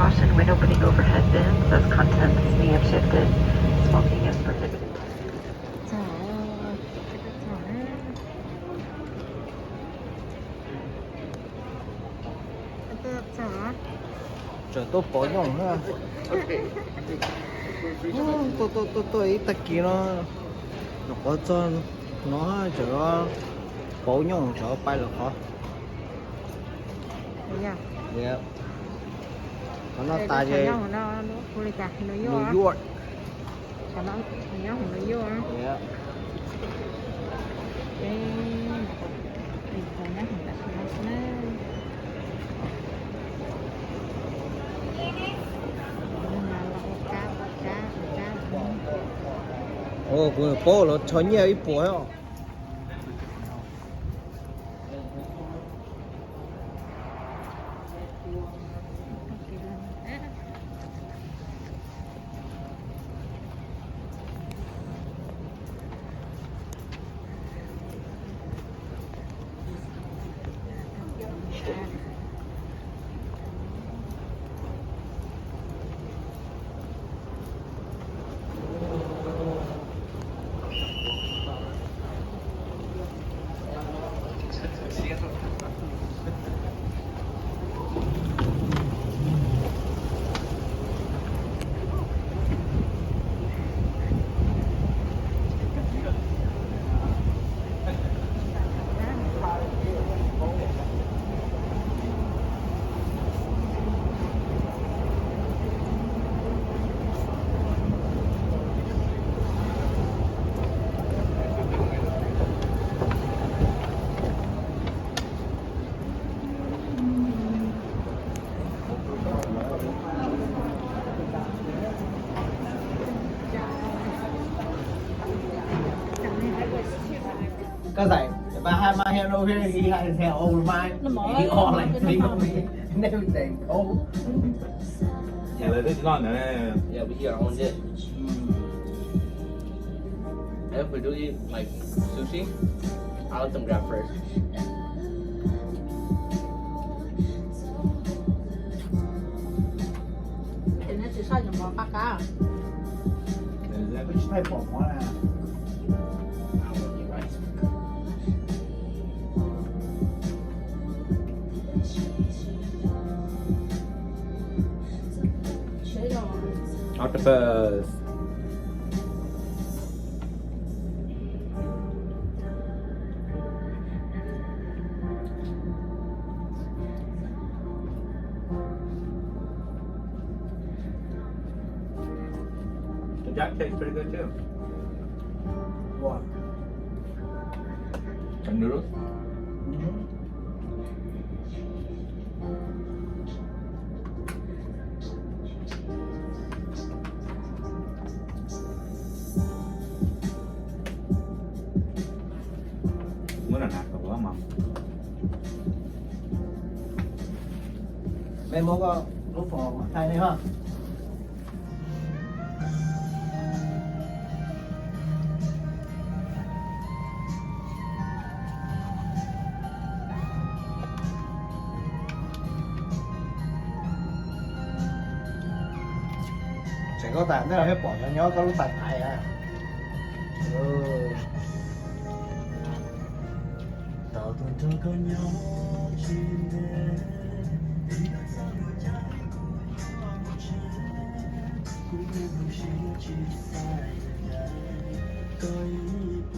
Caution when opening overhead bins as contents may have shifted. Smoking is prohibited. Tseem tuaj pauv nyooj na. Tuaj tuaj tuaj tuaj ib tag kis no, nyuam qhuav txog no tseem pauv nyooj, tseem pais lawm qhov. Qhov no tas ces New York. Ua kuv paub lawv rho nyiaj ib puas os. Cause I, if I had my hand over here, he had his hand over mine, and he all like finger me and everything. Oh. Yeah, like this is not, yeah, we eat our own dish. And if we do eat like sushi, I'll let them grab first. Ces neb tsis saj cov mov qab qab. Wb tsis thaij pom mov na. Octopus. The duck tastes pretty good too. What? The noodles? Mm-hmm. Muab nram hav kom ua mov. Mej muab koj lub foos thaij nej ho. Tseem koj tas nej los thiaj pom cov nyob koj lub tais tais a.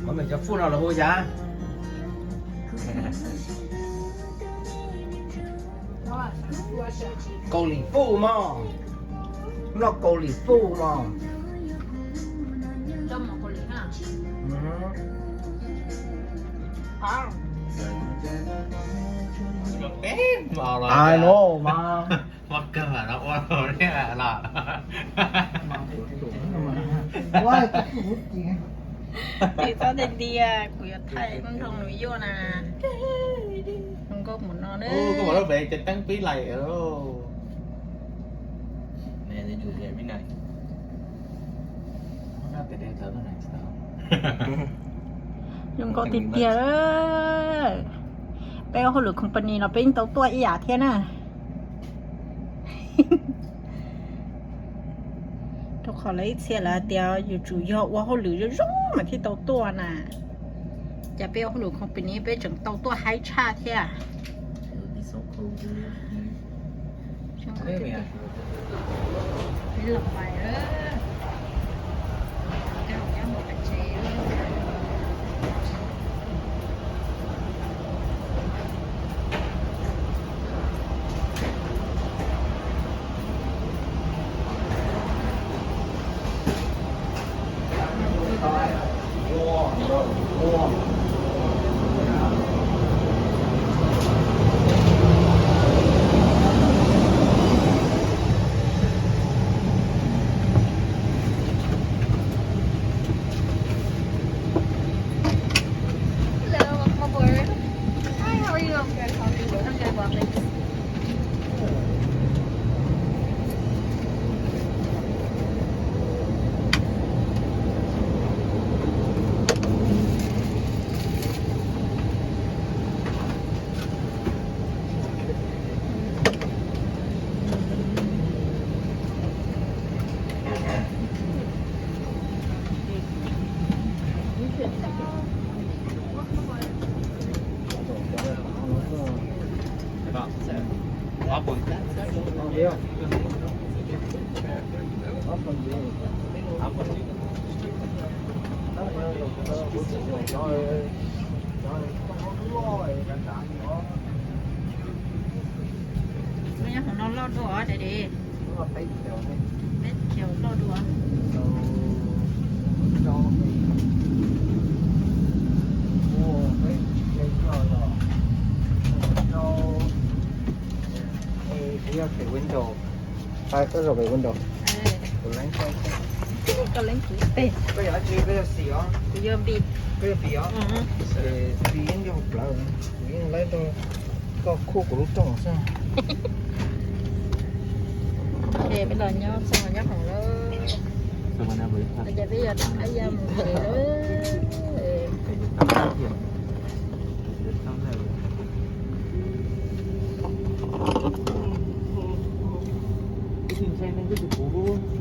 Có mình cho phun nào là hôi giá. Kau lim fuj mog. Noj kau lim fuj mog. Ai no mas. Ua kawg no ua los thiab los. Ua, ua, ua. Tim txhob tiag tiag, kuv yuav thaij koj nrog nws yuaj na. Zoo nkauj mus no na. Ub, koj mam lub pem ces teeb pib laim. Zoo nkauj tiag tiag. Peb ua hauj lwm company los peb yeej tau tuaj ib yam thiab na. Qhov lawv ib txhia lawv tias yus tsum yog ua hauj lwm zoo zoo mas thiaj tau tuaj na. Cas peb ua hauj lwm company peb tseem tau tuaj haib tshaj thiab. Hello, welcome aboard. Hi, how are you? I'm good. How are you? I'm good, well, thanks. Nyob hauv no loj dua os, peb chaw loj dua. Kuv yog pem window. Koj zaum pem window. Kuv leeb koj. Koj yog dab tsi? Koj yog xim os? Kuv yog npis. Koj yog npis os? Npis yeej yog plawv, kuv yeej laib rau koj khuj kuv lub rooj xwb. Peb los nyob txog nyob hauv lawm. Ces peb yuav rov qab ya mus tsev lawm. Ib tug ntshai neeg twb tsis puv.